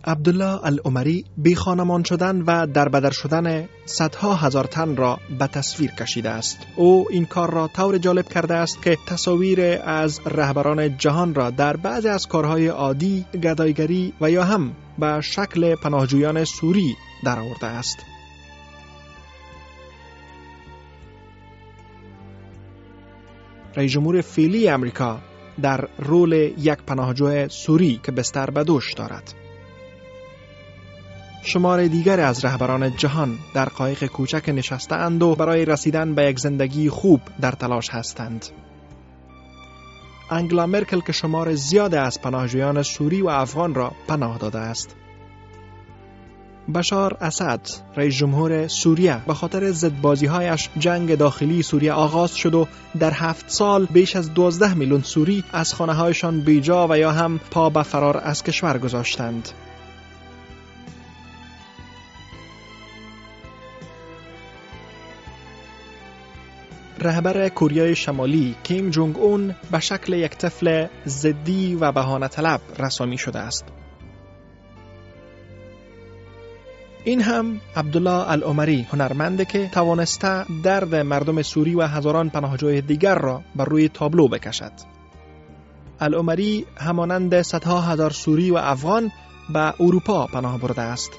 عبدالله العمری بی خانمان شدن و دربدر شدن صدها هزار تن را به تصویر کشیده است. او این کار را طور جالب کرده است که تصاویر از رهبران جهان را در بعضی از کارهای عادی، گدایگری و یا هم به شکل پناهجویان سوری درآورده است. رئیس جمهور فعلی امریکا در رول یک پناهجوی سوری که بستر به دوش دارد. شمار دیگر از رهبران جهان در قایق کوچک نشسته اند و برای رسیدن به یک زندگی خوب در تلاش هستند. انگلا مرکل که شمار زیاد از پناهجویان سوری و افغان را پناه داده است. بشار اسد، رئیس جمهور سوریه، به خاطر ضدبازی‌هایش جنگ داخلی سوریه آغاز شد و در 7 سال بیش از 12 میلیون سوری از خانه‌هایشان بیجا و یا هم پا به فرار از کشور گذاشتند. رهبر کوریای شمالی کیم جونگ اون به شکل یک طفل ضدی و بهانه طلب رسامی شده است. این هم عبدالله العمری، هنرمند که توانسته درد مردم سوری و هزاران پناهجوی دیگر را بر روی تابلو بکشد. العمری همانند صدها هزار سوری و افغان به اروپا پناه برده است.